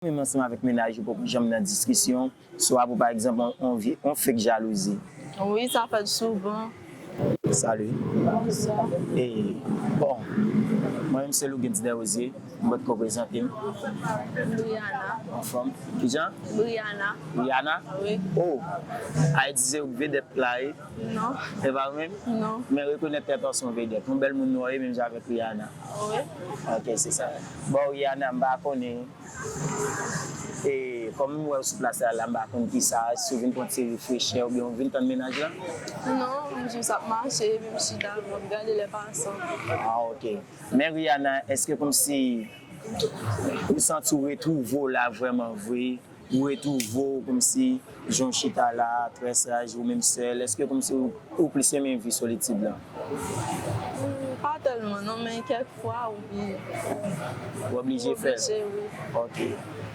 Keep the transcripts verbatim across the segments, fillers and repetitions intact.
Ou menm ansanm avèk mennaj ou poko janm nan diskisyon, swa pou pa egzanp on, on, vye- on fake jalouzi? Wi, sa fèt souvan. Salut. Bonswa. E, bon, mwen menm se Lougens Desrosiers, m potko prezante m. Brianna. Anfòm. Kijan? Brianna. Rihanna? Wi. Oh, Ayiti se ou k vedèt la, wi. Non. E pa ou menm? Non. Men rekonèt tèt ou se yon vedèt. Yon bèl moun nwa, wi, menm jan avèk Rihanna. Wi. Ok, se sa. Bon, Rihanna, m pa konnen. E kòm m wè w sou plas la, la, m pa konn ki sa, si w vin pran ti refreshè oubyen w vin tann mennaj la? Non, m jis ap mache, epi m chita, m ap gade lè pasan. Ah, ok. Men Rihanna, èske kòmsi ou santi w retwouve w la vrèman vre? Ou retwouve w kòmsi jan w chita la, trè saj, ou menm sèl, èske kòmsi ou, ou plis renmen vi solitid la? Hmm, pa tèlman non, men kèk fwa ou bi- Ou oblije fè l? Oblije, wi. Ok.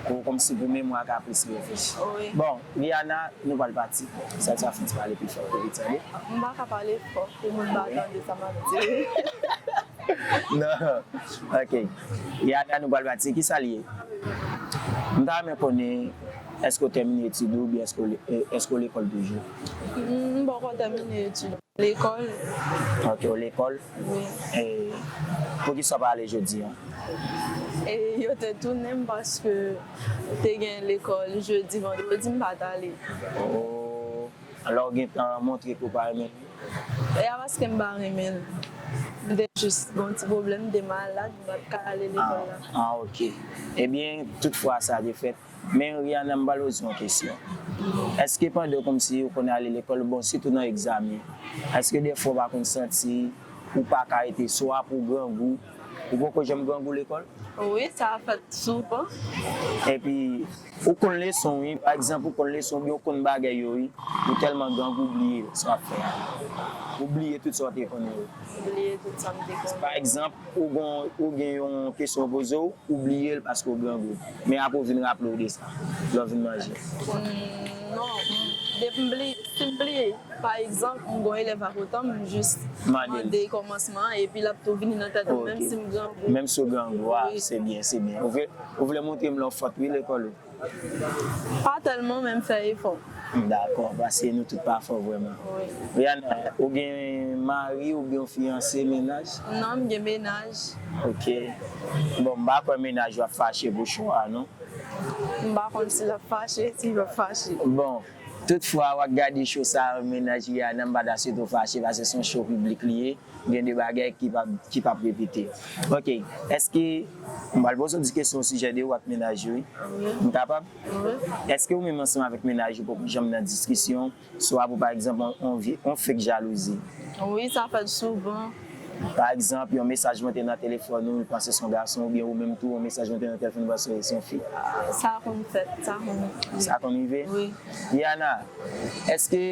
Pou kòmsi pou memwa ka plis refrechi. Wi. Bon, Rihanna, nou pral pati. Sa sa fè ti pale pi fò pou li tande. M pa ka pale fò pou moun pa tande sa m ap di. Non. Ok. Rihanna, nou pral pati. Ki sa l ye? M ta renmen konnen, èske w tèmine etid ou oubyen èske w le- eh, èske w lekòl toujou? M poko tèmine etid. Lekòl. Ok, w lekòl. Wi. E poukisa w pa ale jodi a? E yo te tounen m paske te gen lekòl jedi, vandredi, m pa t ale. Oh, alò w gentan montre ke w pa renmen l? E a paske m pa renmen l. M te jis gen yon ti pwoblèm, m te malad, m pa t ka ale lekòl la. Ah, ok. Ebyen, tout fwa sa te fèt. Men Rihanna, m pral poze yon kesyon. Èske pandan kòmsi ou konn ale lekòl, bon, sitou nan egzamen, èske defwa w pa konn santi ou pa ka rete swa pou grangou, ou poko janm grangou lekòl? Wi, sa fèt souvan. Epi, ou konn leson, wi. Pa egzanp, ou konn leson, oubyen ou konn bagay yo, wi. Ou tèlman grangou, ou bliye sa w ap fè a. Ou bliye tout sa w te konnen yo. Bliye tout sa m te konnen. Pa egzanp, ou gen, ou gen yon kesyon w poze w, ou bliye l paske w grangou. Men apre w vin raple w de sa, lè w vin manje. Hmm, non, depi m bliye, si m bliye, pa egzanp, m gon elèv akotan m, m jis Mande l. Mande kòmansman an, epi l ap tou vini nan tèt mwen, Ok. Menm si m grangou. Menm si w grangou, a, Wi. Se byen, se byen. Ou vle, ou vle montre m lè w fòt, wi, lekòl ou? Pa tèlman, men m fè efò. Dakò, paske nou tout pa fò vrèman. Wi. Rihanna, ou gen mari oubyen w fiyanse, mennaj? Non, m gen mennaj. Ok. Bon, m pa kwè mennaj ou ap fache pou cho a, non? M pa konn si l ap fache, si l ap fache. Bon, tout fwa w ap gade cho sa, mennaj Rihanna, m pa ta swete w fache, paske se yon cho piblik li ye. Gen de bagay ki p ap, ki p ap repete. Ok, èske, m pral poze w ti kesyon o sijè de ou ak mennaj ou, wi. M kapab? Èske ou menm ansanm avèk mennaj ou poko janm nan diskisyon, swa pou pa egzanp, on, on, vye- on fake jalouzi? Wi, sa fèt souvan. Pa egzanp, yon mesaj monte nan telefòn ou, ou panse se yon gason, oubyen ou menm tou, yon mesaj monte nan telefòn ou, panse se yon fi. Sa konn fèt, sa konn. Sa konn rive? Wi. Rihanna, èske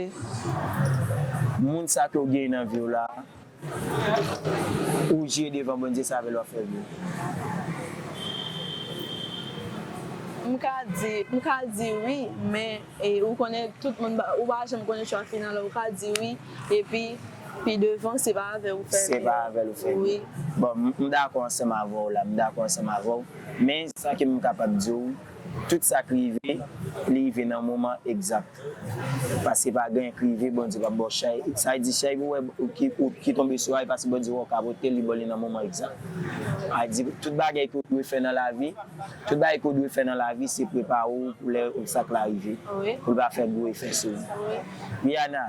moun sa ke w gen nan vi w la, ou jire devan Bondye, se avè l w ap fè vi w? M ka di, m ka di wi, men e, ou konnen tout moun, pa- ou pa janm konnen chwa final la, ou ka di wi, epi pi devan, se pa avè ou fè Se vi pa a. avè l ou fè Wi. Bon, m m dakò ansanm avè w la, m dakò ansanm avè w. Men sa ke m kapab di w, tout sa k rive, li rive nan moman egzak. Paske pa gen k rive, Bondye p ap ba w chay. Sa vle di chay pou wè ou ki, ou ki tonbe sou a, e paske Bondye wè w ka pote li ba w li nan moman egzak. A di, tout bagay ke w dwe fè nan lavi, tout bagay ke w dwe fè nan lavi, se prepare w pou lè obstak la rive. Wi. Pou l pa fè gwo efè sou ou. Wi. Rihanna,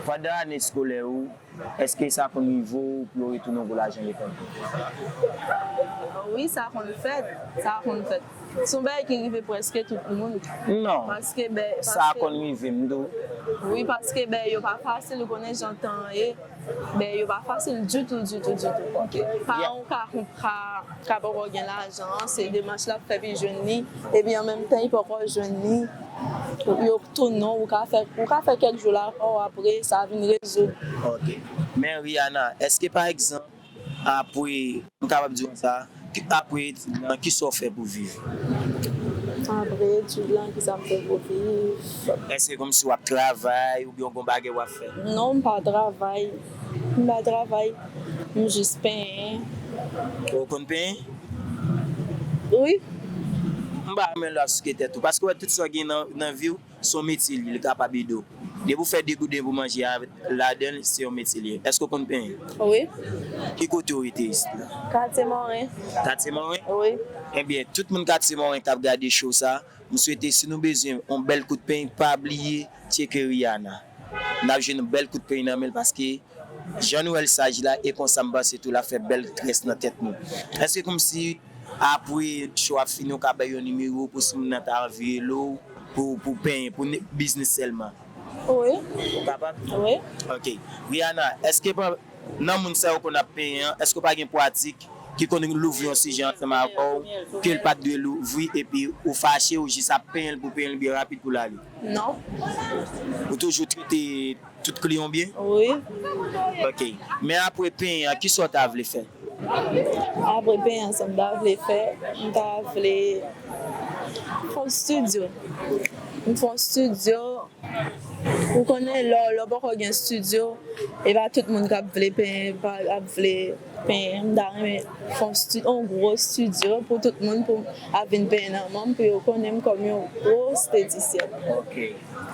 pandan ane eskolè ou, èske sa konn rive w pou yo retounen w pou lajan lekòl? Wi, sa konn fèt. Sa konn fèt. Se yon bagay ki rive prèske tout moun. Non. Paske, ben, Sa paske- konn rive m tou. Wi, paske, ben, yo pa fasil, ou konnen jan tan an ye. Ben, yo pa fasil ditou, ditou, ditou. Ok. Paran w ka, ka, ka poko gen lajan, se demach l ap fè pou l jwenn li. Epi an menm tan, li poko jwenn li. Yo tounen w, ou ka fè, ou ka fè kèk jou lakay w, apre, sa vin rezoud. Ok. Men Rihanna, èske pa egzanp, apre, m kapab di w sa, ki- apre etid lan, kisa w fè pou viv? Apre etid lan, kisa m fè pou viv? Èske kòmsi w ap travay oubyen w gon bagay w ap fè? Non, m pa travay. M pa travay. M jis penyen. Ou konn penyen? Wi. M pa renmen lè w ap souke tèt ou, paske w wè tout sa w gen nan, nan vi w, se yon metye li, li kapab ede w. Depi w fè de gouden pou manje a, ladan l, se yon metye li ye. Èske w konn penyen? Wi. Ki kote w rete isit la? Katye Moren. Katye Moren? Wi. Ebyen, tout moun Katye Moren k ap gade show sa, m swete si nou bezwen yon bèl kout penyen, pa bliye tcheke Rihanna. N ap jwenn yon bèl kout penyen nan men l paske jan nou wè l saj la, e konsa m panse tou l ap fè bèl très nan tèt nou. Èske kòmsi apre show ap fini, ou ka bay yon nimewo pou si moun nan ta anvi rele w pou, pou penyen, pou ne- biznis sèlman? Wi. Ou kapab? Wi. Ok. Rihanna, èske pa, nan moun sa yo konn ap penyen an, èske w pa gen pwatik ki konn louvri yon sijè ansanm avè w, ke l pa t dwe louvri, epi ou fache, ou jis ap penyen l pou penyen l byen rapid pou l ale? Non. Ou toujou trete tout kliyan w byen? Wi. Ok. Men apre penyen an, kisa w ta vle fè? Apre penyen an, sa m ta vle fè, m ta vle fè yon studio. M fè yon studio. Ou konnen lè, lè w poko gen studio, e pa tout moun k ap vle penyen, pa ap vle penyen. M ta renmen fè yon stu- yon gwo studio pou tout moun pou ap vin penyen nan men m, pou yo konnen m kòm yon gwo estetisyèn. Ok.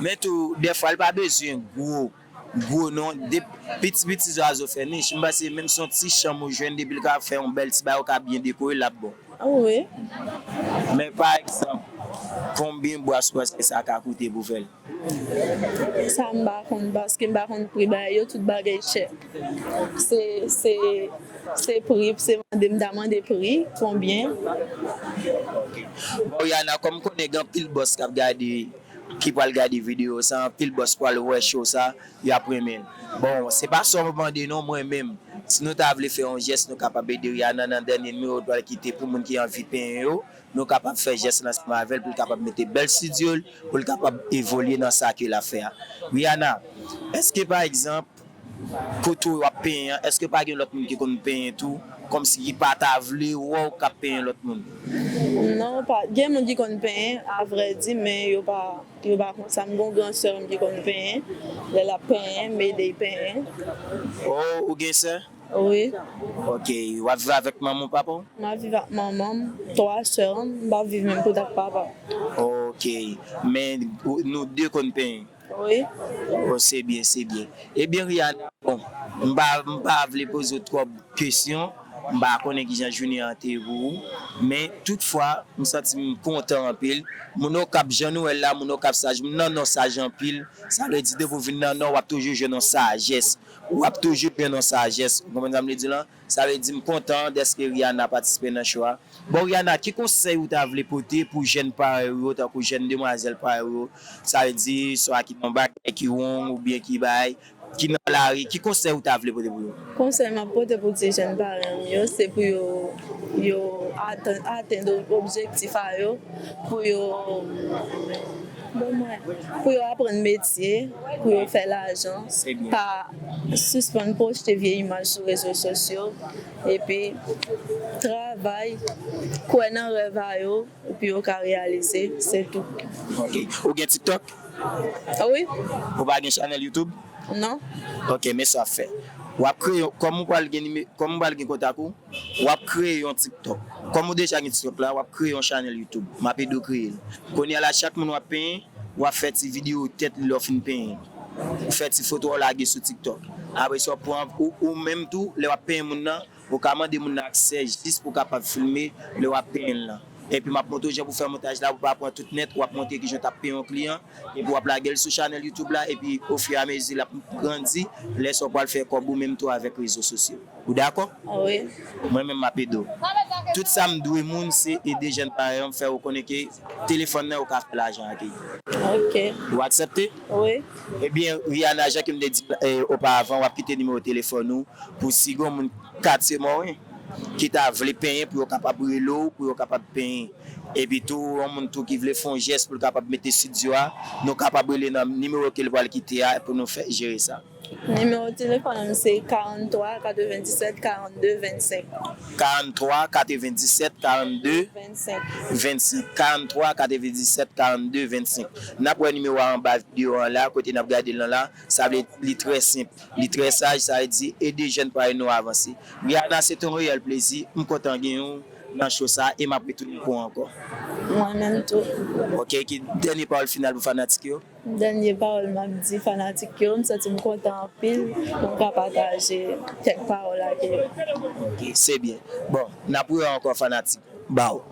Men tou, dèfwa, l pa bezwen gwo, gwo non. De piti piti zwazo fè nich. M panse menm si yon ti chanm ou jwenn, depi l ka fè yon bèl ti bagay, ou ka byen dekore l, l ap bon. Wi. Men pa egzanp, konbyen bras ou panse sa ka koute pou fè l? Sa m pa konn, paske m pa konn pri bagay yo, tout bagay chè. Se, se, se pri, se mande, m ta mande pri, konbyen. Bon, Rihanna, kòm m konnen gen anpil bòs k ap gade, ki pral gade videyo sa, anpil bòs pral wè show sa, y ap renmen l. Bon, se pa sa w mande non, mwen menm. Si nou ta vle fè yon jès, nou kapab ede Rihanna nan dènye nimewo l pral kite pou moun ki anvi penyen yo. Nou kapab fè jès la ansanm avè l pou l kapab mete bèl studio l, pou l kapab evolye nan sa ke l ap fè a. Rihanna, èske pa egzanp, kote w ap penyen an, èske pa gen lòt moun ki konn penyen tou, kòmsi ki pa ta vle wè w k ap penyen lòt moun? Non, pa, gen moun ki konn penyen, avrèdi, men yo pa, yo pa konsa. M gen yon gran sè m ki konn penyen. Lè l ap penyen, m ede l penyen. Oh, ou gen sè? Wi. Ok, w ap viv avèk manman w, papa w? M ap viv ak manman m, twa sè m, m pa viv menm kot ak papa m. Ok, men ou- nou de konn penyen? Wi. Oh, se byen, se byen. Ebyen, Rihanna, bon, m pa, m pa vle poze w twòp kesyon, m pa konnen kijan jounen an te ye pou ou, men toutfwa, m santi m kontan anpil. Moun Okap, jan nou wè l la, moun Okap saj, m nan Nò saj anpil, sa vle di depi w vin nan Nò, w ap toujou jwenn yon sajès, w ap toujou jwenn yon sajès, ou konprann sa m vle di w lan? Sa vle di m kontan dèske Rihanna patisipe nan show a. Bon, Rihanna, ki konsèy ou ta vle pote pou jèn parèy ou yo, tankou jèn demwazèl parèy ou yo, sa vle di swa ki nan bagay ki wrong oubyen ki bay, ki nan lari, ki konsèy ou ta vle pote pou yo? Konsèy m ap pote pou ti jèn parèy m yo, se pou yo, yo atenn, atenn objektif a yo, pou yo, bon, mwen, pou yo aprann metye, pou yo fè lajan, Se byen. Pa sispann poste vye imaj sou rezo sosyo, epi travay, kwè nan rèv a yo, epi yo ka reyalize, se tou. Ok. Ou gen TikTok? Wi. Ou pa gen chanèl YouTube? Non. Ok, men sa w ap fè. W ap kreye, kòm ou pral gen nime, kòm ou pral gen kontak ou, w ap kreye yon TikTok. Kòm ou deja gen TikTok la, w ap kreye yon chanèl YouTube. M ap ede w kreye l. Kounye a la, chak moun w ap penyen, w ap fè ti videyo tèt li lè w fin penyen. Ou fè ti foto w lage sou TikTok. Apre sa, w pran, ou, ou menm tou, lè w ap penyen moun nan, ou ka mande moun nan aksè jis pou w kapab filme lè w ap penyen l lan. Epi m ap montre w jan pou fè montaj la, pou w pa pran tout nèt, w ap montre kijan w t ap penyen yon kliyan, epi w ap lage l sou chanèl YouTube la, epi ofiramezi l ap grandi, lè sa w pral fè kòb ou menm tou avèk rezo sosyo. Ou dakò? Wi. Mwen menm m ap ede w. Tout sa m dwe moun, se ede jèn parèy mwen, fè yo konnen ke telefòn nan, yo ka fè lajan ak li. Ok. Ou aksepte? Wi. Ebyen, Rihanna, jan ke m te di, eh, oparavan, w ap kite nimewo telefòn ou pou si gen moun Katye Mòren ki ta vle penyen pou yo kapab rele w, pou yo kapab penyen. Epi tou, yon moun tou ki vle fè yon jès pou l kapab mete estidyo a, nou kapab rele nan nimewo ke l pral kite a pou nou fè jere sa. Nimewo telefòn m se karannntwa katrevendisèt karannde vennsenk. Karannntwa katrevendisèt karannde Vennsenk. vennsenk. Karannntwa katrevendisèt karannde vennsenk. N ap wè nimewo a anba videyo an la, kote n ap gade l lan la. Sa vle di li trè senp, li trè saj, sa vle di ede jèn parèy nou avanse. Rihanna, se te yon reyèl plezi. M kontan gen ou. nan show sa a e m ap retounen pou ankò. Mwen menm tou. Ok, ki dènye pawòl final pou fanatik yo? Dènye pawòl m ap di fanatik yo, m santi m kontan anpil pou m ka pataje kèk pawòl ak yo. Ok, se byen. Bon, n ap wè ankò fanatik. Baw.